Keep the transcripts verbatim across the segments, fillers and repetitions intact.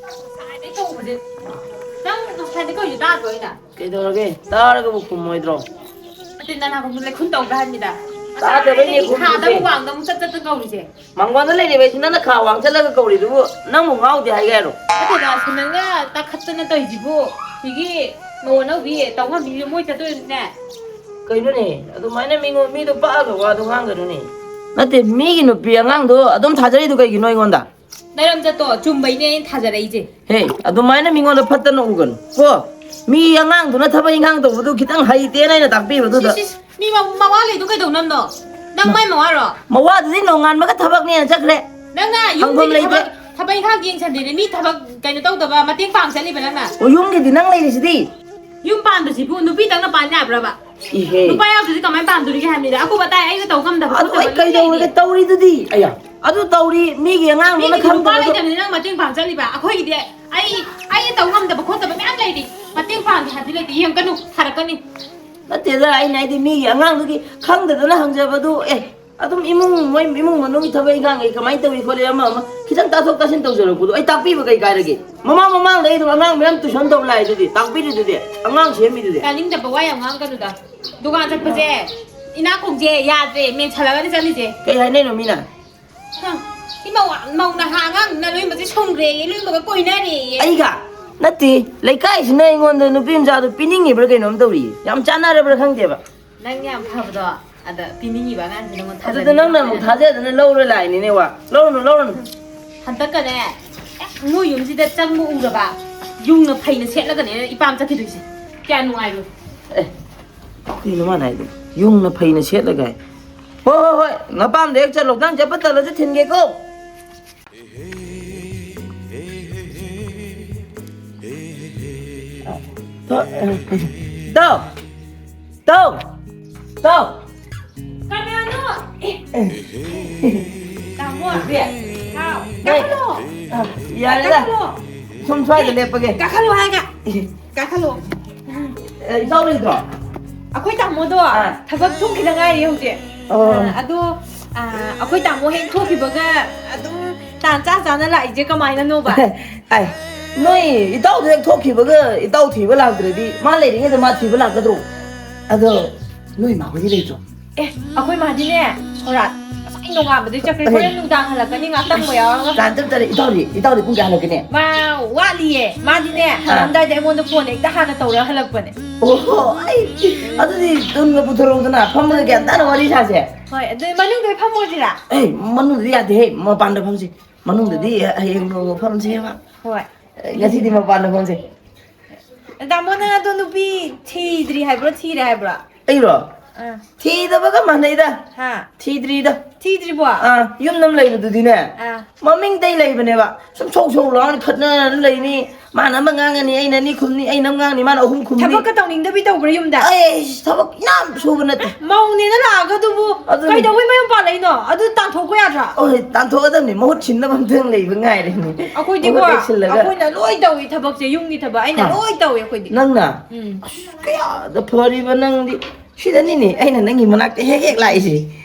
ꯉꯁꯥꯏꯗꯩ ꯀꯧꯕꯁꯦ꯫ ꯅꯪ ꯉꯁꯥꯏꯗꯩ ꯀꯧꯔꯤꯁꯦ ꯇꯥꯗ꯭ꯔꯣ ꯑꯩꯅ? ꯀꯩꯗꯧꯔꯒꯦ? ꯇꯥꯔꯒꯕꯨ ꯈꯨꯝꯃꯣꯏꯗ꯭ꯔꯣ? ꯅꯠꯇꯦ, ꯅꯅꯥꯀꯣꯡꯗꯣ ꯂꯩꯈꯨꯟ ꯇꯧꯕ꯭ꯔꯥ ꯍꯥꯏꯕꯅꯤꯗ꯫ ꯇꯥꯗꯕꯩꯅꯦ ꯈꯨꯝꯃꯤꯁꯦ꯫ ꯈꯥꯗ ꯑꯃꯨꯛ ꯋꯥꯡꯗ ꯑꯃꯨꯛ ꯆꯠ ꯆꯠꯇꯅ ꯀꯧꯔꯤꯁꯦ꯫ ꯃꯥꯡꯒꯣꯟꯗ ꯂꯩꯔꯤꯕ ꯑꯩꯁꯤ ꯅꯪꯅ ꯈꯥ ꯋꯥꯡ ꯆꯠꯂꯒ ꯀꯧꯔꯤꯗꯨꯕꯨ ꯅꯪꯕꯨ ꯉꯥꯎꯗꯦ ꯍꯥꯏꯒꯦ ꯍꯥꯏꯔꯣ? ꯅꯠꯇꯦꯗ, ꯑꯁꯤ ꯅꯪꯅ ꯇꯥꯈꯠꯇꯅ ꯇꯧꯔꯤꯁꯤꯕꯨ ꯁꯤꯒꯤ ꯃꯧ ꯑꯅꯧꯕꯤ ꯇꯧ ꯉꯝꯕꯤꯁꯦ ꯃꯣꯏ ꯆꯠꯇꯣꯏꯅꯤꯅꯦ꯫ ꯀꯩꯅꯣꯅꯦ? ꯑꯗꯨꯃꯥꯏꯅ ꯃꯤꯉꯣꯟ, ꯃꯤꯗꯣ ꯄꯛꯑꯒ ꯋꯥꯗꯣ ꯉꯥꯡꯒꯅꯨꯅꯦ꯫ ꯅꯠꯇꯦ, ꯃꯤꯒꯤ ꯅꯨꯄꯤ ꯑꯉꯥꯡꯗꯣ ꯑꯗꯨꯝ ꯊꯥꯖꯔꯤꯗꯨ ꯀꯩꯒꯤꯅꯣ ꯑꯩꯉꯣꯟꯗ? ꯅꯔꯝ ꯆꯠꯇꯣ ꯆꯨꯝꯕꯩꯅꯦ ꯑꯩꯅ ꯊꯥꯖꯔꯛꯏꯁꯦ꯫ ꯍꯦ, ꯑꯗꯨꯃꯥꯏꯅ ꯃꯤꯉꯣꯟꯗ ꯐꯠꯇꯅ ꯎꯒꯅꯨ ꯀꯣ꯫ ꯃꯤ ꯑꯉꯥꯡꯗꯨꯅ ꯊꯕꯛ ꯏꯪꯈꯥꯡ ꯇꯧꯕꯗꯨ ꯈꯤꯇꯪ ꯍꯩꯇꯦꯅ ꯑꯩꯅ ꯇꯥꯛꯄꯤꯕꯗꯨꯗ꯫ ꯁꯤ, ꯁꯤ, ꯁꯤ, ꯃꯤ ꯃ-, ꯃꯋꯥ ꯂꯩꯗꯣ ꯀꯩꯗꯧꯅꯝꯅꯣ? ꯅꯪ ꯃ-, ꯃꯥꯏ ꯃꯋꯥꯔꯣ? ꯃꯋꯥꯗꯨꯗꯤ ꯅꯣꯡꯉꯥꯟꯕꯒ ꯊꯕꯛꯅꯦꯅ ꯆꯠꯈ꯭ꯔꯦ꯫ ꯅꯪꯅ ꯍꯪꯐꯝ ꯌꯨꯝꯗꯒꯤ ꯂꯩꯇꯦ꯫ ꯊꯕꯛ, ꯊꯕꯛ ꯏꯪꯈꯥꯡ ꯌꯦꯡꯁꯟꯗꯦꯅꯦ꯫ ꯃꯤ ꯊꯕꯛ ꯀꯩꯅꯣ ꯇꯧꯗꯕ, ꯃꯇꯦꯡ ꯄꯥꯡ ꯆꯠꯂꯤꯕ ꯅꯪꯅ꯫ ꯑꯣ, ꯌꯨꯝꯒꯤꯗꯤ ꯅꯪ ꯂꯩꯔꯤꯁꯤꯗꯤ꯫ ꯌꯨꯝ ꯄꯥꯟꯕꯁꯤꯕꯨ ꯅꯨꯄꯤꯇꯪꯅ ꯄꯥꯟ ꯌꯥꯕ꯭ꯔꯕ? ꯏꯍꯦ꯫ ꯅꯨꯄꯥ ꯌꯥꯎꯗ꯭ꯔꯗꯤ ꯀꯃꯥꯏꯅ ꯄꯥꯟꯗꯣꯔꯤꯒꯦ ꯍꯥꯏꯕꯅꯤꯗ꯫ ꯑꯀꯨꯞ ꯑꯇꯥꯏ ꯑꯩꯅ ꯇꯧ ꯉꯝꯗꯕ ꯑꯗꯨ ꯈꯣꯠꯇꯕ ꯑꯩ ꯂꯣꯏ ꯀꯩꯗꯧꯔꯒꯦ ꯂꯩꯔꯤ꯫ ꯇꯧꯔꯤꯗꯨꯗꯤ? ꯑꯌꯥ, ꯑꯗꯨ ꯇꯧꯔꯤ, ꯃꯤꯒꯤ ꯑꯉꯥꯡꯗꯨꯅ ꯃꯤꯒꯤꯗꯤ ꯅꯨꯄꯥ ꯈꯪꯗꯕꯗꯣ꯫ ꯂꯩꯇꯕꯅꯤꯅ ꯅꯪ ꯃꯇꯦꯡ ꯄꯥꯡ ꯆꯠꯂꯤꯕ꯫ ꯑꯩꯈꯣꯏꯒꯤꯗꯤ ꯑꯩ, ꯑꯩꯅ ꯇꯧ ꯉꯝꯗꯕ ꯈꯣꯠꯇꯕ ꯃꯌꯥꯝ ꯂꯩꯔꯤ꯫ ꯃꯇꯦꯡ ꯄꯥꯡꯒꯦ ꯍꯥꯏꯕꯗꯤ ꯂꯩꯇꯦ꯫ ꯌꯦꯡꯉꯛꯀꯅꯨ, ꯊꯥꯔꯛꯀꯅꯤ꯫ ꯅꯠꯇꯦꯗ, ꯑꯩꯅ ꯍꯥꯏꯗꯤ ꯃꯤꯒꯤ ꯑꯉꯥꯡꯗꯨꯒꯤ ꯈꯪꯗꯗꯅ ꯍꯪꯖꯕꯗꯨ, ꯑꯦ, ꯑꯗꯨꯝ ꯏꯃꯨꯡ, ꯃꯣꯏ ꯏꯃꯨꯡ ꯃꯅꯨꯡꯒꯤ ꯊꯕꯛ ꯏꯪꯈꯥꯡ ꯀꯩ ꯀꯃꯥꯏꯅ ꯇꯧꯔꯤ ꯈꯣꯠꯂꯤ ꯑꯃ ꯑꯃ ꯈꯤꯇꯪ ꯇꯥꯊꯣꯛ ꯇꯥꯁꯤꯟ ꯇꯧꯖꯔꯛꯄꯗꯣ ꯑꯩ ꯇꯥꯛꯄꯤꯕ ꯀꯩ ꯀꯥꯏꯔꯒꯦ? ꯃꯃꯥꯡ ꯃꯃꯥꯡꯗ ꯑꯩ ꯑꯗꯨꯝ ꯑꯉꯥꯡ ꯃꯌꯥꯝ ꯇꯨꯏꯁꯟ ꯇꯧ ꯂꯥꯛꯏꯗꯨꯗꯤ, ꯇꯥꯛꯄꯤꯔꯤꯗꯨꯗꯤ, ꯑꯉꯥꯡ ꯁꯦꯝꯃꯤꯗꯨꯗꯤ꯫ ꯇꯥꯅꯤꯡꯗꯕ ꯋꯥ ꯌꯥꯝ ꯉꯥꯡꯒꯅꯨꯗ꯫ ꯗꯨꯀꯥꯟ ꯆꯠꯄꯁꯦ ꯏꯅꯥꯛ ꯈꯨꯟꯁꯦ ꯌꯥꯗ꯭ꯔꯦ, ꯃꯦꯟꯁꯜꯂꯒꯅꯤ ꯆꯠꯂꯤꯁꯦ꯫ ꯀꯩ ꯍꯥꯏꯅꯩꯅꯣ ꯃꯤꯅ? ꯍ, ꯁꯤ ꯃꯧ, ꯃꯧ ꯅꯍꯥ ꯑꯉꯥꯡꯗꯨꯅ ꯂꯣꯏꯅꯕꯁꯦ ꯁꯨꯡꯈ꯭ꯔꯦꯌꯦ, ꯂꯣꯏꯅꯕꯒ ꯀꯣꯏꯅꯔꯦꯌꯦ꯫ ꯑꯩꯒ? ꯅꯠꯇꯦ, ꯂꯩꯀꯥꯏꯁꯤꯅ ꯑꯩꯉꯣꯟꯗ ꯅꯨꯄꯤ ꯃꯆꯥꯗꯣ ꯄꯤꯅꯤꯡꯉꯤꯕ꯭ꯔꯥ ꯀꯩꯅꯣꯝ ꯇꯧꯔꯤꯌꯦ, ꯌꯥꯝ ꯆꯥꯟꯅꯔꯕ꯭ꯔꯥ ꯈꯪꯗꯦꯕ꯫ ꯅꯪ ꯌꯥꯝ ꯐꯕꯗꯣ ꯑꯗ ꯄꯤꯅꯤꯡꯉꯤꯕ ꯑꯉꯥꯡꯁꯦ ꯅꯪꯉꯣꯟꯗ ꯑꯗꯨꯗ ꯊꯥꯖꯅꯤꯡꯕ ꯅꯪꯅ ꯑꯃꯨꯛ ꯍꯥꯏꯔꯦ꯫ ꯊꯥꯖꯗꯅ ꯂꯧꯔ ꯂꯥꯛꯏꯅꯤꯅꯦ ꯋꯥ꯫ ꯂꯧꯔꯨꯅꯨ, ꯂꯧꯔꯨꯅꯨ꯫ ꯍꯟꯗꯛꯀꯅꯦ, ꯑꯦ, ꯅꯣꯏ ꯌꯨꯝꯁꯤꯗ ꯆꯪꯕ ꯎꯔꯕ ꯌꯨꯡꯅ ꯐꯩꯅ ꯁꯦꯠꯂꯒꯅꯦ ꯏꯄꯥꯝ ꯆꯠꯈꯤꯗꯣꯏꯁꯦ꯫ ꯀꯌꯥ ꯅꯨꯡꯉꯥꯏꯔꯣꯏ꯫ ꯑꯦ, ꯀꯩꯅꯣ ꯃꯥꯅ ꯍꯥꯏꯗꯣ? ꯌꯨꯡꯅ ꯐꯩꯅ ꯁꯦꯠꯂꯒ ꯍꯥꯏ꯫ ꯍꯣꯏ, ꯍꯣꯏ, ꯍꯣꯏ, ꯅꯄꯥꯝꯗ ꯍꯦꯛ ꯆꯠꯂꯣ, ꯅꯪ ꯆꯠꯄ ꯇꯜꯂꯁꯨ ꯊꯤꯟꯒꯦꯀꯣ꯫ ꯇꯧ! ꯇꯧ! ꯇꯧ! ꯀꯅꯥꯅꯣ? ꯑꯦ! ꯇꯥꯃꯣ! ꯍꯥꯎ! ꯀꯥꯈꯠꯂꯣ! ꯑ, ꯌꯥꯔꯦꯗ꯫ ꯀꯥꯈꯠꯂꯣ! ꯁꯨꯝ ꯁ꯭ꯋꯥꯏꯗ ꯂꯦꯞꯄꯒꯦ꯫ ꯀꯥꯈꯠꯂꯣ ꯍꯥꯏꯒ! ꯀꯥꯈꯠꯂꯣ! ꯑꯦ, ꯏꯇꯥꯎ ꯂꯩꯇ꯭ꯔꯣ? ꯑꯩꯈꯣꯏ ꯇꯥꯃꯣꯗꯣ ꯑꯥ꯫ ꯊꯕꯛ ꯊꯣꯛꯈꯤꯗ ꯉꯥꯏꯔꯤ ꯍꯧꯖꯤꯛ꯫ ꯑꯣ꯫ ꯑꯥ, ꯑꯗꯣ, ꯑꯥ, ꯑꯩꯈꯣꯏ ꯇꯥꯃꯣ ꯍꯦꯛ ꯊꯣꯛꯈꯤꯕꯒ ꯑꯗꯨꯝ ꯇꯥꯟ ꯆꯥ ꯆꯥꯅ ꯂꯥꯛꯏꯁꯦ ꯀꯃꯥꯏꯅꯅꯣꯕ? ꯑꯥꯏ, ꯅꯣꯏ ꯏꯇꯥꯎꯗꯣ ꯍꯦꯛ ꯊꯣꯛꯈꯤꯕꯒ ꯏꯇꯥꯎ ꯊꯤꯕ ꯂꯥꯛꯇ꯭ꯔꯗꯤ ꯃꯥ ꯂꯩꯔꯤꯉꯩꯗ ꯃꯥ ꯊꯤꯕ ꯂꯥꯛꯀꯗ꯭ꯔꯣ? ꯑꯗꯣ ꯅꯣꯏ ꯃꯥ ꯍꯣꯏꯗꯤ ꯂꯩꯇ꯭ꯔꯣ? ꯑꯦ, ꯑꯩꯈꯣꯏ ꯃꯥꯗꯤꯅꯦ, ꯁꯣꯔꯥꯠ ꯉꯁꯥꯏ ꯅꯣꯡꯉꯥꯟꯕꯗꯩ ꯆꯠꯈ꯭ꯔꯦ꯫ ꯑꯦ꯫ ꯍꯣꯔꯦꯟ ꯅꯨꯡꯗꯥꯡ ꯍꯜꯂꯛꯀꯅꯤ, ꯉꯥꯛꯇꯪ ꯂꯥꯟ ꯆꯞ ꯆꯔꯦ꯫ ꯏꯇꯥꯎꯗꯤ, ꯏꯇꯥꯎꯗꯤ ꯄꯨꯡ ꯀꯌꯥ ꯍꯜꯂꯛꯀꯅꯤ? ꯃꯥ ꯋꯥꯠꯂꯤꯌꯦ꯫ ꯃꯥꯗꯤꯅꯦ, ꯑꯥ꯫ ꯍꯜꯂꯝꯗꯥꯏꯗ ꯑꯩꯉꯣꯟꯗ ꯐꯣꯟ ꯍꯦꯛꯇ ꯍꯥꯟꯅ ꯇꯧꯔ ꯍꯜꯂꯛꯄꯅꯦ꯫ ꯑꯣꯍꯣ, ꯑꯩ, ꯑꯗꯨꯗꯤ ꯇꯨꯟꯒ ꯄꯨꯊꯣꯔꯛꯎꯗꯅ, ꯐꯝꯃꯒ ꯒ꯭ꯌꯥꯟ ꯇꯥꯅ ꯋꯥꯔꯤ ꯁꯥꯁꯦ꯫ ꯍꯣꯏ, ꯑꯗꯨꯗꯤ ꯃꯅꯨꯡꯗ ꯑꯣꯏ ꯐꯝꯃꯣꯁꯤꯔꯥ? ꯑꯦ, ꯃꯅꯨꯡꯗꯗꯤ ꯌꯥꯗꯦꯍꯦ, ꯃꯄꯥꯟꯗ ꯐꯝꯁꯤ꯫ ꯃꯅꯨꯡꯗꯗꯤ ꯍꯌꯦꯡ ꯅꯣꯡꯃ ꯐꯝꯁꯦꯕ꯫ ꯍꯣꯏ꯫ ꯉꯁꯤꯗꯤ ꯃꯄꯥꯟꯗ ꯐꯝꯁꯦ꯫ ꯇꯥꯃꯣ, ꯅꯪ ꯑꯗꯣ ꯅꯨꯄꯤ ꯊꯤꯗ꯭ꯔꯤ ꯍꯥꯏꯕ꯭ꯔꯣ, ꯊꯤꯔꯦ ꯍꯥꯏꯕ꯭ꯔꯣ? ꯑꯩꯔꯣ? ꯑꯥ꯫ ꯊꯤꯗꯕꯒ ꯃꯥꯟꯅꯩꯗ꯫ ꯍꯥ? ꯊꯤꯗ꯭ꯔꯤꯗ꯫ ꯊꯤꯗ꯭ꯔꯤꯕꯣ? ꯑꯥ, ꯌꯨꯝꯗ ꯑꯃ ꯂꯩꯕꯗꯨꯗꯤꯅꯦ, ꯑꯥ꯫ ꯃꯃꯤꯡꯇꯩ ꯂꯩꯕꯅꯦꯕ꯫ ꯁꯨꯝ ꯁꯧ ꯁꯧ ꯂꯥꯎꯔ ꯈꯠꯅꯔ ꯂꯩꯅꯤ꯫ ꯃꯥꯅ ꯑꯃ ꯉꯥꯡꯉꯅꯤ, ꯑꯩꯅ ꯑꯅꯤ ꯈꯨꯝꯅꯤ, ꯑꯩꯅ ꯑꯃ ꯉꯥꯡꯅꯤ, ꯃꯥꯅ ꯑꯍꯨꯝ ꯈꯨꯝꯅꯤ꯫ ꯊꯕꯛꯀ ꯇꯧꯅꯤꯡꯗꯕꯤ ꯇꯧꯕ꯭ꯔꯥ ꯌꯨꯝꯗ? ꯑꯩ ꯊꯕꯛ ꯌꯥꯝ ꯁꯨꯕ ꯅꯠꯇꯦ꯫ ꯃꯧꯅꯦꯅ ꯂꯥꯛꯑꯒ ꯑꯗꯨꯕꯨ ꯑꯗꯨꯅꯤ꯫ ꯀꯩꯗꯧꯕꯩ ꯃꯌꯨꯝ ꯄꯥꯜꯂꯛꯏꯅꯣ? ꯑꯗꯨ ꯇꯥꯟꯊꯣꯛꯄ ꯌꯥꯗ꯭ꯔꯥ? ꯍꯣꯏ, ꯇꯥꯟꯊꯣꯛꯀꯗꯕꯅꯤ꯫ ꯃꯍꯨꯠ ꯁꯤꯟꯅꯕ ꯑꯝꯇꯪ ꯂꯩꯕ ꯉꯥꯏꯔꯦꯅꯦ꯫ ꯑꯩꯈꯣꯏꯗꯤꯀꯣ, ꯃꯍꯨꯠ ꯍꯦꯛ ꯁꯤꯜꯂꯒ꯫ ꯑꯩꯈꯣꯏꯅ ꯂꯣꯏ ꯇꯧꯏ ꯊꯕꯛꯁꯦ, ꯌꯨꯝꯒꯤ ꯊꯕꯛ ꯑꯩꯅ ꯍꯥ? ꯂꯣꯏ ꯇꯧꯏ ꯑꯩꯈꯣꯏꯗꯤ꯫ ꯅꯪꯅ? ꯎꯝ꯫ ꯑꯁ, ꯀꯌꯥꯗ ꯐꯔꯤꯕ ꯅꯪꯗꯤ꯫ ꯁꯤꯗꯅꯤꯅꯦ ꯑꯩꯅ ꯅꯪꯒꯤ ꯃꯅꯥꯛꯇ ꯍꯦꯛ ꯍꯦꯛ ꯂꯥꯛꯏꯁꯦ꯫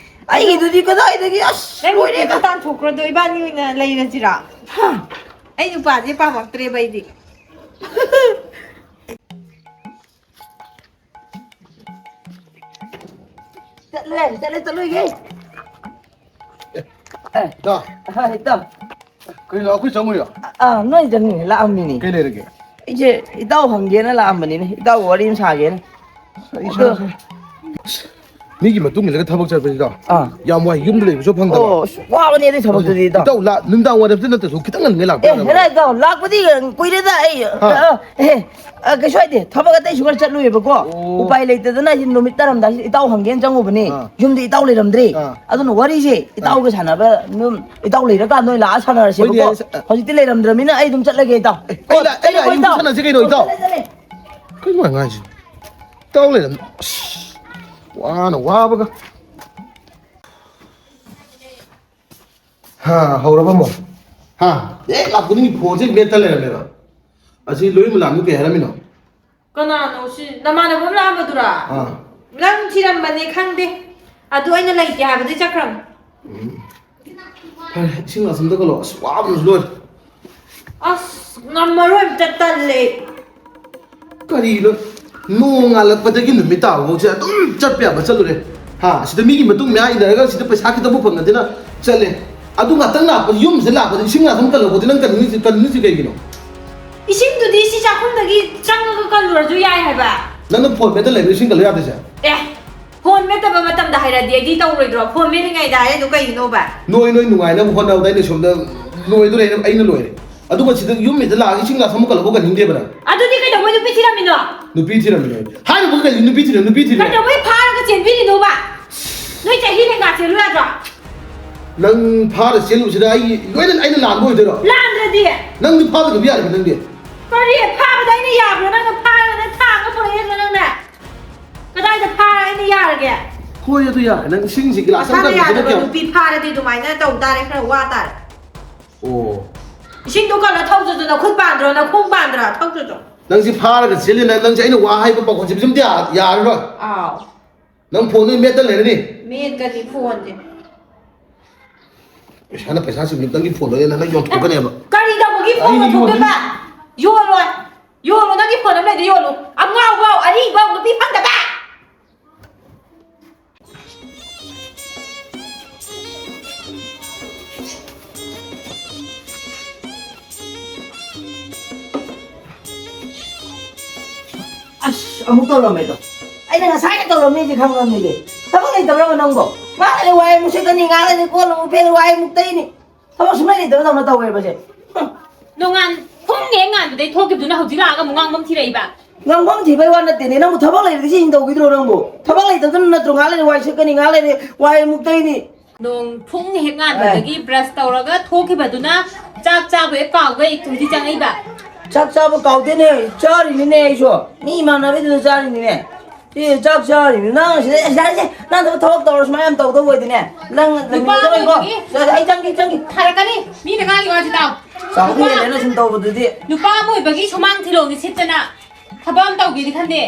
ꯑꯩꯒꯤꯗꯨꯗꯤ ꯀꯗꯥꯏꯗꯒꯤ, ꯑꯁ, ꯅꯪ ꯂꯣꯏꯔꯦꯗ꯫ ꯅꯨꯄꯤꯗꯣ ꯇꯥꯟꯊꯣꯛꯈ꯭ꯔꯣꯗꯣ, ꯏꯕꯥꯅꯤ ꯑꯣꯏꯅ ꯂꯩꯔꯁꯤꯔꯥ? ꯍꯥ? ꯑꯩ ꯅꯨꯄꯥꯁꯦ ꯄꯥꯝꯃꯛꯇ꯭ꯔꯦꯕ ꯑꯩꯗꯤ꯫ ꯆꯠꯂꯦ, ꯆꯠꯂꯦ, ꯆꯠꯂꯣꯏꯒꯦ꯫ ꯑꯦ, ꯏꯇꯥꯎ꯫ ꯑ, ꯏꯇꯥꯎ꯫ ꯀꯩꯅꯣ, ꯑꯩꯈꯣꯏ ꯆꯪꯉꯨꯏꯔꯣ? ꯑ, ꯑ, ꯅꯣꯏ ꯆꯪꯉꯨꯏꯅꯦ, ꯂꯥꯛꯑꯝꯃꯤꯅꯦ꯫ ꯀꯩ ꯂꯩꯔꯒꯦ? ꯑꯩꯁꯦ ꯏꯇꯥꯎ ꯍꯪꯒꯦꯅ ꯂꯥꯛꯑꯝꯕꯅꯤꯅꯦ, ꯏꯇꯥꯎ ꯋꯥꯔꯤ ꯑꯃ ꯁꯥꯒꯦꯅ꯫ ꯑꯩ ꯑꯗꯣ ꯏꯁꯥꯁꯦ ꯃꯤꯒꯤ ꯃꯇꯨꯡ ꯏꯜꯂꯒ ꯊꯕꯛ ꯆꯠꯄꯁꯤꯗꯣ ꯑꯥ꯫ ꯌꯥꯝ ꯋꯥꯏ, ꯌꯨꯝꯗ ꯂꯩꯕꯁꯨ ꯐꯪꯗꯕ꯫ ꯑꯣ, ꯑꯁ, ꯋꯥꯕꯅꯦ ꯑꯗꯨꯏ ꯊꯕꯛꯇꯨꯗꯤ, ꯏꯇꯥꯎ꯫ ꯏꯇꯥꯎ, ꯂꯥ-, ꯅꯨꯃꯤꯗꯥꯡ ꯋꯥꯏꯔꯝꯁꯨ ꯅꯠꯇ꯭ꯔꯁꯨ ꯈꯤꯇꯪ ꯉꯟꯅ ꯂꯥꯛꯄ ꯑꯦ, ꯌꯥꯗꯕ꯭ꯔꯣ? ꯍꯦꯔꯥ, ꯏꯇꯥꯎ, ꯂꯥꯛꯄꯗꯤ ꯀꯨꯏꯔꯦꯗ ꯑꯩ꯫ ꯍꯥ? ꯑ, ꯑ, ꯑꯦ, ꯑ, ꯀꯩꯁꯨ ꯍꯥꯏꯗꯦ, ꯊꯕꯛ ꯑꯇꯩꯁꯨ ꯈꯔ ꯆꯠꯂꯨꯏꯕꯀꯣ꯫ ꯑꯣ꯫ ꯎꯄꯥꯏ ꯂꯩꯇꯗꯅ ꯑꯩꯁꯦ ꯅꯨꯃꯤꯠ ꯇꯥꯔꯝꯗꯥꯏꯁꯤꯗ ꯏꯇꯥꯎ ꯍꯪꯒꯦꯅ ꯆꯪꯉꯨꯕꯅꯦ꯫ ꯑꯥ꯫ ꯌꯨꯝꯗ ꯏꯇꯥꯎ ꯂꯩꯔꯝꯗ꯭ꯔꯦ꯫ ꯑꯥ꯫ ꯑꯗꯨꯅ ꯋꯥꯔꯤꯁꯦ ꯑꯥ꯫ ꯏꯇꯥꯎꯒ ꯁꯥꯟꯅꯕ ꯑꯗꯨꯝ ꯏꯇꯥꯎ ꯂꯩꯔꯀꯥꯟꯗ ꯑꯣꯏꯅ ꯂꯥꯛꯑ ꯁꯥꯟꯅꯔꯁꯦꯕꯀꯣ꯫ ꯍꯣꯏꯅꯦ, ꯑꯁ, ꯑ, ꯍꯧꯖꯤꯛꯇꯤ ꯂꯩꯔꯝꯗ꯭ꯔꯃꯤꯅ ꯑꯩ ꯑꯗꯨꯝ ꯆꯠꯂꯒꯦ, ꯏꯇꯥꯎ꯫ ꯑꯦ, ꯑꯩ ꯂꯥ-, ꯑꯩ ꯂꯥꯛꯑꯦ, ꯆꯠꯂꯦꯀꯣ, ꯌꯨꯝꯗ ꯏꯇꯥꯎ꯫ ꯁꯥꯟꯅꯁꯤ ꯀꯩꯅꯣ, ꯑꯣ, ꯏꯇꯥꯎ꯫ ꯆꯠꯂꯦ, ꯆꯠꯂꯦ꯫ ꯀꯩꯅꯣ ꯃꯥ ꯉꯥꯡꯉꯤꯁꯤ? ꯏꯇꯥꯎ ꯂꯩꯔꯝ-, ꯑꯁ, ꯋꯥꯅ ꯋꯥꯕꯒ꯫ ꯍꯥ, ꯍꯧꯔꯕ ꯑꯃꯨꯛ? ꯍꯥ? ꯍꯦꯛ ꯂꯥꯛꯄꯗꯒꯤ ꯐꯣꯟꯁꯦ ꯃꯦꯠꯇ ꯂꯩꯔꯝꯃꯦꯕ꯫ ꯑꯁꯤ ꯂꯣꯏ ꯃꯂꯥꯝꯗꯨ ꯀꯩ ꯍꯥꯏꯔꯝꯃꯤꯅꯣ? ꯀꯅꯥꯅꯣ ꯁꯤ? ꯅꯃꯥꯟꯅꯕ ꯑꯃ ꯂꯥꯛꯑꯝꯕꯗꯨꯔꯥ? ꯑꯥ꯫ ꯅꯪ ꯊꯤꯔꯝꯕꯅꯦ ꯈꯪꯗꯦ꯫ ꯑꯗꯨ ꯑꯩꯅ ꯂꯩꯇꯦ ꯍꯥꯏꯕꯗꯩ ꯆꯠꯈ꯭ꯔꯕꯅꯤ꯫ ꯎꯝ꯫ ꯐꯔꯦ, ꯏꯁꯤꯡ ꯒ꯭ꯂꯥꯁ ꯑꯝꯇ ꯀꯜꯂꯣ꯫ ꯑꯁ, ꯋꯥꯕꯅꯁꯨ ꯂꯣꯏꯔꯦ꯫ ꯑꯁ, ꯉꯝꯃꯔꯣꯏ, ꯑꯝꯇ ꯇꯜꯂꯦ꯫ ꯀꯔꯤꯅꯣ? ꯅꯣꯡ ꯉꯥꯜꯂꯛꯄꯗꯒꯤ ꯅꯨꯃꯤꯠ ꯇꯥꯕꯐꯥꯎꯁꯦ ꯑꯗꯨꯝ ꯆꯠꯄ ꯌꯥꯕ ꯆꯠꯂꯨꯔꯦ꯫ ꯍꯥ, ꯁꯤꯗ ꯃꯤꯒꯤ ꯃꯇꯨꯡ ꯃꯌꯥ ꯏꯟꯅꯔꯒ ꯁꯤꯗ ꯄꯩꯁꯥ ꯈꯤꯇꯕꯨ ꯐꯪꯅꯗꯦꯅ ꯆꯠꯂꯦ꯫ ꯑꯗꯨ ꯉꯥꯛꯇꯪ ꯂꯥꯛꯄꯗ, ꯌꯨꯝꯁꯤꯗ ꯂꯥꯛꯄꯗ ꯏꯁꯤꯡ ꯒ꯭ꯂꯥꯁ ꯑꯃ ꯀꯜꯂꯛꯄꯗꯤ ꯅꯪ ꯀꯟꯅꯤꯡꯉꯤꯁꯤ, ꯀꯟꯅꯤꯡꯉꯤꯁꯤ ꯀꯩꯒꯤꯅꯣ? ꯏꯁꯤꯡꯗꯨꯗꯤ ꯁꯤ ꯆꯥꯛꯈꯨꯝꯗꯒꯤ ꯆꯪꯉꯒ ꯀꯜꯂꯨꯔꯁꯨ ꯌꯥꯏ ꯍꯥꯏꯕ꯫ ꯅꯪꯅ ꯐꯣꯟ ꯃꯦꯠꯇ ꯂꯩꯕ ꯏꯁꯤꯡ ꯀꯜꯂꯨ ꯌꯥꯗꯣꯏꯁꯦ? ꯑꯦ, ꯐꯣꯟ ꯃꯦꯠꯇꯕ ꯃꯇꯝꯗ ꯍꯥꯏꯔꯗꯤ ꯑꯩꯗꯤ ꯇꯧꯔꯣꯏꯗ꯭ꯔꯣ? ꯐꯣꯟ ꯃꯦꯠꯂꯤꯉꯩꯗ ꯍꯥꯏꯔꯤꯗꯣ ꯀꯩꯒꯤꯅꯣꯕ? ꯅꯣꯏ, ꯅꯣꯏ ꯅꯨꯡꯉꯥꯏꯅꯕ ꯍꯣꯠꯅꯕꯗ ꯑꯩꯅ ꯁꯣꯝꯗ ꯂꯣꯏꯗꯣꯔꯦ, ꯑꯩꯅ, ꯑꯩꯅ ꯂꯣꯏꯔꯦ꯫ ꯑꯗꯨꯒ ꯁꯤꯗ ꯌꯨꯝ ꯃꯤꯗ ꯂꯥꯛꯑꯒ ꯏꯁꯤꯡ ꯒ꯭ꯂꯥꯁ ꯑꯃ ꯀꯜꯂꯛꯄ ꯀꯟꯅꯤꯡꯗꯦꯕ ꯅꯪ꯫ ꯑꯗꯨꯗꯤ ꯀꯩꯗꯧꯕꯩ ꯅꯨꯄꯤ ꯊꯤꯔꯝꯃꯤꯅꯣ? ꯅꯨꯄꯤ ꯊꯤꯔꯝꯃꯤꯅꯣ꯫ ꯍꯥꯏꯔꯤꯕ ꯀꯩꯅꯣ, ꯅꯨꯄꯤ ꯊꯤꯔꯝꯃꯤ, ꯅꯨꯄꯤ ꯊꯤꯔꯝꯃꯤ꯫ ꯀꯩꯗꯧꯕꯩ ꯐꯥꯔꯒ ꯆꯦꯟꯕꯤꯔꯤꯅꯣꯕ? ꯅꯣꯏ ꯆꯍꯤ ꯂꯦꯡꯒꯥ ꯆꯦꯜꯂꯨ ꯌꯥꯗ꯭ꯔꯣ? ꯅꯪ ꯐꯥꯔ ꯆꯦꯜꯂꯨꯕꯁꯤꯗ ꯑꯩ ꯂꯣꯏꯅ ꯑꯩꯅ ꯂꯥꯟꯕ ꯑꯣꯏꯗꯣꯏꯔꯣ? ꯂꯥꯟꯗ꯭ꯔꯗꯤ? ꯅꯪꯗꯤ ꯐꯥꯗꯕ ꯌꯥꯔꯤꯕ ꯅꯪꯗꯤ? ꯀꯔꯤ? ꯐꯥꯕꯗ ꯑꯩꯅ ꯌꯥꯕ꯭ꯔꯣ? ꯅꯪꯅ ꯐꯥꯔꯒ ꯅꯪ ꯊꯥꯡꯒ ꯄꯨꯔꯛꯏꯗꯣ ꯅꯪꯅ? ꯀꯗꯥꯏꯗ ꯐꯥꯔ ꯑꯩꯅ ꯌꯥꯔꯒꯦ? ꯍꯣꯏ, ꯑꯗꯨ ꯌꯥꯔꯦ꯫ ꯅꯪ ꯏꯁꯤꯡꯁꯤ ꯒꯤꯂꯥꯁ ꯑꯃ ꯃꯁꯥꯅ ꯀꯟꯕꯗꯨꯅ ꯌꯥꯗꯕ ꯀꯌꯥꯝ ꯅꯨꯄꯤ ꯐꯥꯔꯗꯤ ꯑꯗꯨꯃꯥꯏꯅ ꯇꯧ ꯇꯥꯔꯦ, ꯈꯔ ꯋꯥ ꯇꯥꯔꯦ꯫ ꯑꯣ꯫ ꯏꯁꯤꯡꯗꯣ ꯀꯜꯂ ꯊꯧꯖꯁꯨ, ꯅꯈꯨꯠ ꯄꯥꯟꯗ꯭ꯔꯣ, ꯅꯈꯣꯡ ꯄꯥꯟꯗ꯭ꯔꯣ? ꯊꯧꯖꯁꯨ꯫ ꯅꯪꯁꯤ ꯐꯥꯔꯒ ꯆꯦꯜꯂꯤ, ꯅꯪ, ꯅꯪꯁꯦ ꯑꯩꯅ ꯋꯥ ꯍꯥꯏꯕ ꯄꯥꯈꯣꯟꯁꯤ ꯁꯨꯝ ꯌꯥ-, ꯌꯥꯔꯔꯣꯏ꯫ ꯑꯥꯎ꯫ ꯅꯪ ꯐꯣꯟꯗꯨ ꯃꯦꯠꯇ ꯂꯩꯔꯅꯤ꯫ ꯃꯦꯠꯀꯅꯤ ꯐꯣꯟꯁꯦ꯫ ꯄꯩꯁꯥꯅ ꯄꯩꯁꯥ ꯁꯤꯡꯕꯤ ꯅꯪꯒꯤ ꯐꯣꯟꯗꯣ ꯅꯪ ꯌꯣꯟꯊꯣꯛꯀꯅꯦꯕ꯫ ꯀꯔꯤ ꯇꯧꯕꯒꯤ ꯐꯣꯟ ꯑꯩꯅ ꯌꯣꯟꯊꯣꯛꯇꯣꯏꯕ? ꯌꯣꯟꯊꯣꯛ- ꯌꯣꯜꯂꯣꯏ꯫ ꯌꯣꯜꯂꯣ, ꯅꯪꯒꯤ ꯐꯣꯟ ꯑꯃ ꯂꯩꯗꯤ ꯌꯣꯜꯂꯨ꯫ ꯑꯉꯥꯎꯕ, ꯑꯔꯤꯕ, ꯅꯨꯄꯤ ꯐꯪꯗꯕ꯫ ꯑꯁ, ꯑꯃꯨꯛ ꯇꯧꯔꯝꯃꯦꯗꯣ꯫ ꯑꯩꯅ ꯉꯁꯥꯏꯅ ꯇꯧꯔꯝꯃꯤꯁꯦ ꯈꯪꯉꯝꯃꯤꯁꯦ꯫ ꯊꯕꯛ ꯂꯩꯇꯕ꯭ꯔꯕ ꯅꯪꯕꯣ? ꯉꯥꯏꯍꯥꯛ ꯂꯩꯔ ꯋꯥꯏ ꯑꯃꯨꯛ ꯁꯤꯠꯀꯅꯤ, ꯉꯥꯏꯍꯥꯛ ꯂꯩꯔ ꯀꯣꯟ ꯑꯃꯨꯛ ꯐꯦꯡ, ꯋꯥꯏ ꯑꯃꯨꯛ ꯇꯩꯅꯤ꯫ ꯊꯕꯛ ꯁꯨꯡꯂꯩ ꯂꯩꯇꯕꯗꯧꯅ ꯇꯧꯋꯦꯕ ꯁꯦ꯫ ꯍꯨꯝ꯫ ꯅꯣꯡꯉꯥꯟ ꯄꯨꯡ ꯍꯦꯛ ꯉꯥꯟꯕꯗꯩ ꯊꯣꯛꯈꯤꯕꯗꯨꯅ ꯍꯧꯖꯤꯛ ꯂꯥꯛꯑꯒ ꯑꯃꯨꯛ ꯉꯥꯡꯐꯝ ꯊꯤꯔꯛꯏꯕ꯫ ꯉꯥꯡꯐꯝ ꯊꯤꯕꯩ ꯋꯥ ꯅꯠꯇꯦꯅꯦ, ꯅꯪꯕꯨ ꯊꯕꯛ ꯂꯩꯔꯗꯤ ꯁꯤ ꯍꯤꯡ ꯇꯧꯈꯤꯗ꯭ꯔꯣ ꯅꯪꯕꯨ? ꯊꯕꯛ ꯂꯩꯇꯕꯗꯨꯅ ꯅꯠꯇ꯭ꯔꯣ ꯉꯥꯏꯍꯥꯛ ꯂꯩꯔ ꯋꯥꯏ ꯁꯤꯠꯀꯅꯤ, ꯉꯥꯏꯍꯥꯛ ꯂꯩꯔ ꯋꯥꯏ ꯑꯃꯨꯛ ꯇꯩꯅꯤ? ꯅꯣꯡ ꯄꯨꯡ ꯍꯦꯛ ꯉꯥꯟꯕꯗꯒꯤ ꯑꯦ꯫ ꯕ꯭ꯔꯁ ꯇꯧꯔꯒ ꯊꯣꯛꯈꯤꯕꯗꯨꯅ ꯆꯥꯛ ꯆꯥꯕ ꯍꯦꯛ ꯀꯥꯎꯒꯩ ꯍꯧꯖꯤꯛ ꯆꯪꯉꯛꯏꯕ꯫ ꯆꯥꯛ ꯆꯥꯕ ꯀꯥꯎꯗꯦꯅꯦ, ꯆꯥꯔꯤꯅꯤꯅꯦ ꯑꯩꯁꯨ꯫ ꯃꯤ ꯏꯃꯥꯟꯅꯕꯤꯗꯨꯗ ꯆꯥꯔꯤꯅꯤꯅꯦ꯫ ꯑꯦ, ꯆꯥꯛ ꯆꯥꯔꯤꯅꯤ꯫ ꯅꯪ ꯁꯤꯗ, ꯑꯦ, ꯌꯥꯔꯦꯁꯦ, ꯅꯪ ꯊꯕꯛ, ꯊꯕꯛ ꯇꯧꯔ ꯁꯨꯃꯥꯏꯅ ꯌꯥꯝ ꯇꯧꯗꯧ ꯑꯣꯏꯗꯤꯅꯦ꯫ ꯅꯪ ꯅꯨꯄꯥ ꯂꯩꯃꯤꯟꯅꯗꯧ ꯂꯩꯀꯣ꯫ ꯑꯣꯏꯕꯒꯤ ꯌꯥꯔꯦ, ꯑꯩ ꯆꯪꯒꯦ, ꯆꯪꯒꯦ꯫ ꯐꯔꯛꯀꯅꯤ꯫ ꯃꯤꯅ ꯉꯥꯡꯉꯤ ꯋꯥꯁꯤ ꯇꯥꯎ꯫ ꯆꯥꯎꯕ ꯅꯨꯄꯥ ꯍꯦꯜꯂꯦꯅ ꯁꯨꯝ ꯇꯧꯕꯗꯨꯗꯤ꯫ ꯅꯨꯄꯥ ꯑꯃ ꯑꯣꯏꯕꯒꯤ ꯁꯨꯃꯥꯡ ꯊꯤꯂꯣꯡꯁꯤ ꯁꯤꯠꯇꯅ ꯊꯕꯛ ꯑꯃ ꯇꯧꯒꯦꯗꯤ ꯈꯟꯗꯦ꯫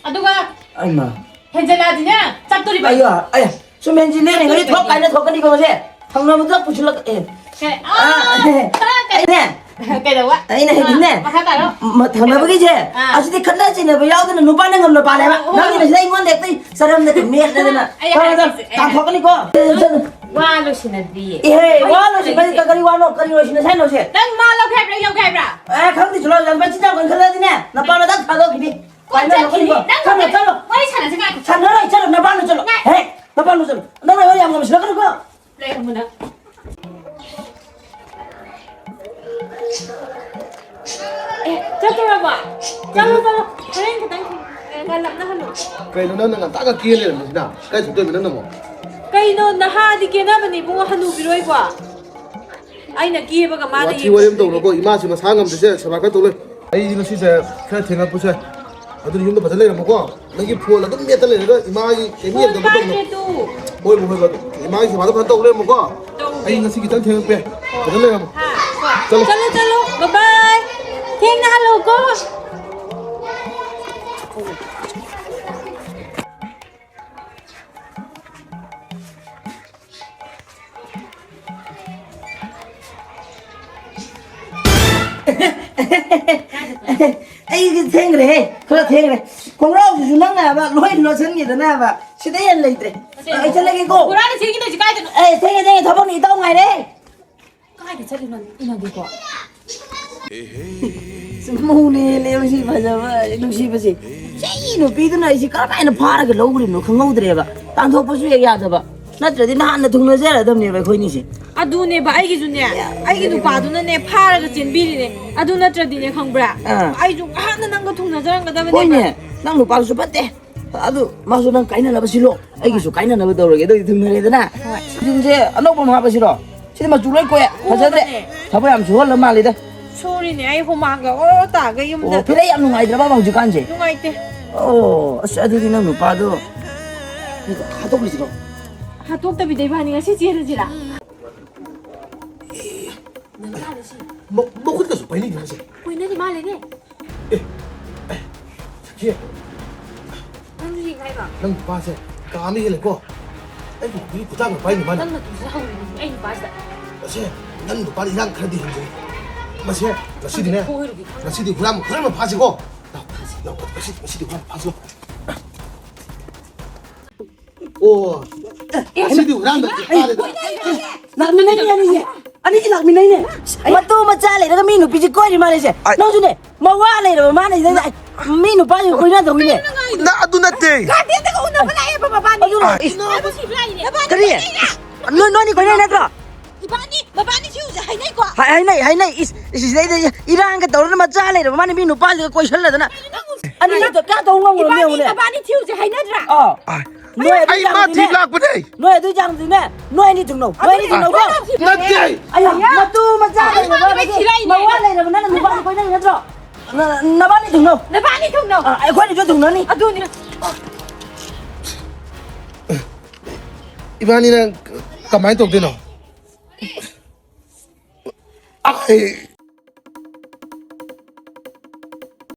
ꯑꯗꯨꯒ ꯑꯩꯃ꯫ ꯍꯦꯟꯖꯜꯂꯛꯑꯗꯤꯅꯦ, ꯆꯠꯇꯣꯔꯤꯕ꯫ ꯑꯩꯌꯥ, ꯑꯩ ꯁꯨꯝ ꯍꯦꯟꯖꯤꯜꯂꯦꯅꯦ, ꯉꯁꯤ ꯊꯣꯛ ꯀꯥꯏꯅ ꯊꯣꯛꯀꯅꯤꯀꯣ ꯉꯁꯤ꯫ ꯊꯪꯅꯕꯗ ꯄꯨꯁꯤꯜꯂꯛ-, ꯑꯦ꯫ ꯁꯦ, ꯑꯥ, ꯑꯥ, ꯈꯔ ꯀꯩ- ꯑꯩꯅꯦ, ꯀꯩꯗꯧꯕ? ꯑꯩꯅ ꯍꯥꯏꯗꯤꯅꯦ, ꯑꯥ, ꯃꯈꯥ ꯇꯥꯔꯣ꯫ ꯃ-, ꯊꯪꯅꯕꯒꯤꯁꯦ, ꯑꯥ꯫ ꯑꯁꯤꯗꯤ ꯈꯠꯅ ꯆꯩꯅꯕ ꯌꯥꯎꯗꯅ ꯅꯨꯄꯥꯅ ꯉꯝꯅ ꯄꯥꯜꯂꯦꯕ꯫ ꯑꯣ, ꯑꯣ꯫ ꯅꯪꯒꯤꯅ ꯁꯤꯗ ꯑꯩꯉꯣꯟꯗ ꯍꯦꯛꯇ ꯆꯔꯝꯗ ꯃꯦꯠꯂꯗꯅ꯫ ꯑꯩ ꯇꯧꯔꯣ, ꯇꯧꯔꯣ, ꯍꯥꯏꯔꯛꯀꯦꯁꯦ, ꯑꯩ ꯇꯥꯟꯊꯣꯛꯀꯅꯤꯀꯣ꯫ ꯆꯠꯂꯣ, ꯆꯠꯂꯣ꯫ ꯋꯥ ꯂꯣꯏꯁꯤꯟꯅꯗ꯭ꯔꯤꯌꯦ꯫ ꯏꯍꯦ, ꯋꯥꯔꯤ ꯋꯥ ꯂꯣꯏꯁꯤꯟꯕ ꯁꯥꯟꯅꯗ꯭ꯔꯤꯁꯦ꯫ ꯀ-, ꯀꯔꯤ ꯋꯥꯅꯣ? ꯀꯔꯤ ꯂꯣꯏꯁꯤꯟꯅꯁꯦ ꯍꯥꯏꯅꯣ ꯁꯦ? ꯅꯪ ꯃꯥ ꯂꯧꯒꯦ ꯍꯥꯏꯕ꯭ꯔꯥ? ꯑꯩ ꯂꯧꯒꯦ ꯍꯥꯏꯕ꯭ꯔꯥ? ꯑꯦ, ꯈꯪꯗꯦ, ꯆꯠꯂꯣ, ꯌꯥꯝ ꯆꯤꯟꯖꯥꯛ ꯑꯣꯏꯅ ꯈꯜꯂꯗꯤꯅꯦ, ꯅꯄꯥꯅ ꯅꯪ ꯊꯥꯗꯣꯛꯈꯤꯅꯤ꯫ ꯀꯣꯟ ꯄꯥꯏꯅ ꯆꯠꯈꯤꯅꯤ꯫ ꯂꯧꯈꯠꯂꯤꯀꯣ꯫ ꯅꯪ ꯆꯠꯂꯣ, ꯆꯠꯂꯣ꯫ ꯋꯥꯔꯤ ꯁꯥꯟꯅꯁꯤ ꯉꯥꯏꯈꯣ꯫ ꯁꯥꯟꯅꯔꯣꯏ, ꯆꯠꯂꯣ, ꯅꯄꯥꯅ ꯆꯠꯂꯣ꯫ ꯉꯥꯏ-, ꯍꯦ, ꯅꯄꯥꯅ ꯆꯠꯂꯣ꯫ ꯅꯪꯅ ꯑꯩꯉꯣꯟꯗ ꯌꯥꯝ ꯉꯝꯁꯤꯜꯂꯛꯀꯅꯨꯀꯣ꯫ ꯂꯩꯔꯝꯃꯨ ꯅꯪ꯫ ꯑꯦ, ꯆꯠꯇꯣꯔꯕꯣ? ꯆꯠꯂꯣ, ꯆꯠꯂꯣ꯫ ꯍꯣꯔꯦꯟ ꯈꯤꯇꯪ ꯉꯜꯂꯞꯅ ꯍꯜꯂꯣ꯫ ꯀꯩꯅꯣ ꯅꯪꯅ ꯉꯟꯇꯥꯒ ꯀꯦ ꯂꯩꯔꯝꯕꯁꯤꯅ? ꯀꯥꯏ ꯆꯠꯇꯣꯏꯅꯣ ꯅꯪꯅ ꯑꯃꯨꯛ? ꯀꯩꯅꯣ, ꯅꯍꯥꯗꯤ ꯀꯦꯅꯕꯅꯦ ꯏꯕꯨꯡꯉꯣ, ꯍꯅꯨꯕꯤꯔꯣ ꯑꯩꯕꯣ? ꯑꯩꯅ ꯀꯦꯕꯒ ꯃꯥꯅ ꯋꯥꯊꯤ ꯋꯥꯔꯦꯝ ꯌꯦꯡꯊꯣꯛꯄꯤꯔꯤꯅꯦ꯫ ꯇꯧꯅꯨꯀꯣ, ꯏꯃꯥꯁꯤ ꯃꯁꯥ ꯉꯝꯗ꯭ꯔꯤꯁꯦ ꯁꯦꯕꯥ ꯈꯔ ꯇꯧ ꯂꯩ꯫ ꯑꯩꯗꯤ ꯉꯁꯤꯁꯦ ꯈꯔ ꯊꯦꯡꯉꯛꯄꯁꯦ, ꯑꯗꯨꯅ ꯌꯨꯝꯗ ꯐꯖꯅ ꯂꯩꯔꯝꯃꯨꯀꯣ꯫ ꯅꯪꯒꯤ ꯐꯣꯟ ꯑꯗꯨꯝ ꯃꯦꯠꯇ ꯂꯩꯔꯒ ꯏꯃꯥꯒꯤ ꯀꯩꯝ ꯐꯣꯟ ꯌꯦꯡꯗꯕ ꯇꯧꯅꯨ꯫ ꯄꯥꯏꯗꯦ ꯑꯗꯨ꯫ ꯍꯣꯏ, ꯍꯣꯏ, ꯍꯣꯏ꯫ ꯏꯃꯥꯒꯤ ꯁꯦꯕꯥꯗꯣ ꯐꯖꯅ ꯇꯧ ꯂꯩꯔꯝꯃꯨꯀꯣ꯫ ꯇꯧꯒꯦ꯫ ꯑꯩ ꯉꯁꯤ ꯈꯤꯇꯪ ꯊꯦꯡꯉꯛꯄ ꯌꯥꯏ꯫ ꯍꯣꯏ꯫ ꯐꯖꯅ ꯂꯩꯔꯝꯃꯨ꯫ ꯍꯥ, ꯍꯣꯏ꯫ ꯆꯠꯂꯣ꯫ ꯆꯠꯂꯣ, ꯆꯠꯂꯣ꯫ Bye bye꯫ ꯊꯦꯡꯅ ꯍꯜꯂꯛꯎꯀꯣ꯫ ꯑꯩꯗꯤ ꯊꯦꯡꯈ꯭ꯔꯦꯍꯦ, ꯈꯔ ꯊꯦꯡꯈ꯭ꯔꯦ꯫ ꯈꯣꯡꯒ꯭ꯔꯥꯎꯁꯤꯁꯨ ꯅꯪꯅ ꯍꯥꯏꯕ ꯂꯣꯏ ꯂꯣꯠꯁꯟꯈꯤꯗꯅ ꯍꯥꯏꯕ꯫ ꯁꯤꯗ ꯍꯦꯟꯅ ꯂꯩꯇ꯭ꯔꯦ꯫ ꯑꯩ ꯆꯠꯂꯒꯦꯀꯣ꯫ ꯄꯨꯔꯥꯅ ꯊꯦꯡꯈꯤꯗꯣꯏꯁꯤ ꯀꯥꯏꯗꯅꯣ? ꯑꯦ, ꯊꯦꯡꯉꯦ, ꯊꯦꯡꯉꯦ, ꯊꯕꯛꯅ ꯏꯇꯧ ꯉꯥꯏꯔꯦ꯫ ꯀꯥꯏꯗ ꯆꯠꯂꯤꯅꯣ ꯏꯅꯗꯤꯀꯣ? ꯁꯨꯝ ꯃꯧꯅ ꯍꯦꯜꯂꯦꯕ ꯁꯤ ꯐꯖꯕ, ꯅꯨꯡꯁꯤꯕꯁꯦ꯫ ꯁꯤ ꯅꯨꯄꯤꯗꯨꯅ ꯑꯩꯁꯤ ꯀꯔꯝꯍꯥꯏꯅ ꯐꯥꯔꯒ ꯂꯧꯈ꯭ꯔꯤꯕꯅꯣ ꯈꯪꯍꯧꯗ꯭ꯔꯦꯕ꯫ ꯇꯥꯟꯊꯣꯛꯄꯁꯨ ꯍꯦꯛ ꯌꯥꯗꯕ꯫ ꯅꯠꯇ꯭ꯔꯗꯤ ꯅꯍꯥꯟꯅ ꯊꯨꯡꯅꯖꯔꯗꯕꯅꯦꯕ ꯑꯩꯈꯣꯏꯅꯤꯁꯦ꯫ ꯑꯗꯨꯅꯦꯕ ꯑꯩꯒꯤꯁꯨꯅꯦ, ꯑꯩꯒꯤ ꯅꯨꯄꯥꯗꯨꯅꯅꯦ ꯐꯥꯔꯒ ꯆꯦꯟꯕꯤꯔꯤꯅꯦ꯫ ꯑꯗꯨ ꯅꯠꯇ꯭ꯔꯗꯤꯅꯦ ꯈꯪꯕ꯭ꯔꯥ? ꯑꯥ꯫ ꯑꯩꯁꯨ ꯉꯍꯥꯟꯅ ꯅꯪꯒ ꯊꯨꯡꯅꯖꯔꯝꯒꯗꯕꯅꯦꯕ꯫ ꯍꯣꯏꯅꯦ, ꯅꯪ ꯅꯨꯄꯥꯗꯨꯁꯨ ꯐꯠꯇꯦ꯫ ꯑꯗꯨ ꯃꯥꯁꯨ ꯅꯪ ꯀꯥꯏꯅꯅꯕ ꯁꯤꯜꯂꯣ, ꯑꯩꯒꯤꯁꯨ ꯀꯥꯏꯅꯅꯕ ꯇꯧꯔꯒꯦ꯫ ꯑꯗꯨꯗꯤ ꯊꯨꯡꯅꯔꯦꯗꯅ꯫ ꯍꯣꯏ꯫ ꯁꯤꯟꯁꯦ ꯑꯅꯧꯕ ꯑꯃ ꯍꯥꯞꯄꯁꯤꯔꯣ? ꯁꯤꯗꯤ ꯃꯆꯨ ꯂꯣꯏ ꯀꯣꯛꯑꯦ꯫ ꯐꯖꯗ꯭ꯔꯦ꯫ ꯀꯣꯛꯑꯕꯅꯦ꯫ ꯊꯕꯛ ꯌꯥꯝ ꯁꯨꯍꯜꯂ ꯃꯥꯜꯂꯤꯗ꯫ ꯁꯨꯔꯤꯅꯦ, ꯑꯩ ꯍꯨꯃꯥꯡꯒ ꯑꯣꯔꯣ ꯇꯥꯒꯩ ꯌꯨꯝꯗ꯫ ꯑꯣ, ꯐꯤꯂꯝ ꯌꯥꯝ ꯅꯨꯡꯉꯥꯏꯇ꯭ꯔꯕꯕ ꯍꯧꯖꯤꯛꯀꯥꯟꯁꯦ? ꯅꯨꯡꯉꯥꯏꯇꯦ꯫ ꯑꯣ, ꯑꯁ, ꯑꯗꯨꯗꯤ ꯅꯪ ꯅꯨꯄꯥꯗꯣ ꯍꯥꯠꯇꯣꯛꯈ꯭ꯔꯁꯤꯔꯣ? ꯍꯥꯠꯇꯣꯛꯇꯕꯤꯗ ꯏꯕꯥꯅꯤ ꯉꯁꯤ ꯆꯦꯜꯂꯁꯤꯔꯥ? ꯃ-, ꯃꯈꯨꯠꯀꯁꯨ ꯄꯥꯏꯅꯩꯅꯦ ꯃꯥꯁꯦ꯫ ꯀꯣꯏꯅꯔꯤ ꯃꯥꯜꯂꯦꯅꯦ꯫ ꯑꯦ, ꯑꯦ, ꯁꯈꯤ, ꯅꯪꯁꯨ ꯌꯦꯡꯒꯦ ꯍꯥꯏꯔꯣ? ꯅꯪ ꯅꯨꯄꯥꯁꯦ ꯀꯥ ꯑꯃ ꯍꯦꯜꯂꯦꯀꯣ꯫ ꯑꯩꯒꯤ ꯅꯨꯄꯤꯒꯤ ꯈꯨꯗꯥꯡꯒ ꯄꯥꯏꯅꯤ ꯃꯥꯅ꯫ ꯅꯪ ꯃꯇꯨꯁꯦ ꯍꯧꯔꯤꯅꯤ ꯑꯩ ꯅꯨꯄꯥꯁꯤꯗ꯫ ꯑꯁꯦ, ꯅꯪ ꯅꯨꯄꯥꯗꯤ ꯏꯔꯥꯡ ꯈꯔꯗꯤ ꯍꯦꯟꯖꯩ꯫ ꯃꯁꯦ, ꯉꯁꯤꯗꯤꯅꯦ, ꯉꯁꯤꯗꯤ ꯍꯨꯔꯥꯟꯕ, ꯍꯨꯔꯥꯟꯕ ꯐꯥꯁꯤꯀꯣ꯫ ꯂꯥꯎ, ꯂꯥꯎ, ꯉꯁꯤ, ꯉꯁꯤꯗꯤ ꯍꯨꯔꯥꯟꯕ ꯐꯥꯁꯤꯀꯣ꯫ ꯑꯣ, ꯉꯁꯤꯗꯤ ꯍꯨꯔꯥꯟꯕ ꯐꯥꯔꯦꯗ꯫ ꯂꯥꯛꯃꯤꯟꯅꯩꯅꯦ ꯑꯅꯤꯁꯦ꯫ ꯑꯅꯤꯁꯤ ꯂꯥꯛꯃꯤꯟꯅꯩꯅꯦ꯫ ꯃꯇꯨ ꯃꯆꯥ ꯂꯩꯔꯒ ꯃꯤ ꯅꯨꯄꯤꯁꯤ ꯀꯣꯏꯔꯤ ꯃꯥꯜꯂꯦ ꯁꯦ꯫ ꯑꯩ ꯅꯪꯁꯨꯅꯦ, ꯃꯋꯥ ꯂꯩꯔꯕ ꯃꯥꯅ ꯁꯤꯗ, ꯑꯩ, ꯃꯤ ꯅꯨꯄꯥꯁꯤ ꯀꯣꯏꯅꯗꯧꯔꯤꯅꯦ꯫ ꯅ-, ꯑꯗꯨ ꯅꯠꯇꯦ꯫ ꯒꯥꯔꯗꯦꯟꯗꯒ ꯎꯅꯕ ꯂꯥꯛꯑꯦꯕ ꯃꯕꯥꯅꯤ꯫ ꯑꯥ, ꯏꯁ꯫ ꯅꯕꯥꯅꯤ ꯀꯔꯤ? ꯀꯣꯏꯅꯩꯅ꯫ ꯅꯣꯏ, ꯅꯣꯏꯅꯤ ꯀꯣꯏꯅꯩ ꯅꯠꯇ꯭ꯔꯣ? ꯏꯕꯥꯅꯤ, ꯃꯕꯥꯅꯤ ꯊꯤꯔꯨꯁꯦ ꯍꯥꯏꯅꯩꯀꯣ? ꯍꯥꯏ-, ꯍꯥꯏꯅꯩ, ꯍꯥꯏꯅꯩ꯫ ꯏꯁ, ꯏꯁ, ꯁꯤꯗꯩꯗ ꯏꯔꯥꯡꯒ ꯇꯧꯔꯒ ꯃꯆꯥ ꯂꯩꯔꯕ ꯃꯥꯅ ꯃꯤ ꯅꯨꯄꯥꯁꯤꯒ ꯀꯣꯏꯁꯜꯂꯗꯅ꯫ ꯑꯅꯤꯗꯣ ꯀꯌꯥ ꯇꯧ ꯉꯝꯃꯣꯏ ꯏꯕꯥꯅꯤ, ꯌꯦꯡꯉꯨꯅꯦ꯫ ꯃꯕꯥꯅꯤ ꯊꯤꯔꯨꯁꯦ ꯍꯥꯏꯅꯗ꯭ꯔꯥ? ꯑꯥ꯫ ꯅꯣꯏ ꯑꯗꯨ ꯑꯩ ꯃꯥ ꯆꯥꯡꯗꯨꯅꯦ꯫ ꯊꯤ ꯂꯥꯛꯄꯅꯦ꯫ ꯅꯣꯏ ꯑꯗꯨ ꯆꯥꯡꯗꯨꯅꯦ꯫ ꯅꯣꯏ ꯑꯅꯤ ꯊꯨꯡꯅꯧ꯫ ꯅꯣꯏ ꯑꯅꯤ ꯊꯨꯡꯅꯧꯀꯣ꯫ ꯅꯠꯇꯦ꯫ ꯑꯩ ꯃꯇꯨ ꯃꯆꯥ ꯂꯩꯔꯕ, ꯃꯋꯥ ꯂꯩꯔꯕ ꯅꯪꯅ ꯅꯨꯄꯥ ꯀꯣꯏꯅꯩ ꯅꯠꯇ꯭ꯔꯣ? ꯅ-, ꯅꯕꯥꯅꯤ ꯊꯨꯡꯅꯧ꯫ ꯅꯕꯥꯅꯤ ꯊꯨꯡꯅꯧ꯫ ꯑ, ꯑꯩꯈꯣꯏꯅꯁꯨ ꯊꯨꯡꯅꯅꯤ꯫ ꯑꯗꯨꯅꯤ꯫ ꯏꯕꯥꯅꯤꯅ ꯀꯃꯥꯏꯅ ꯇꯧꯗꯣꯏꯅꯣ? ꯑꯩ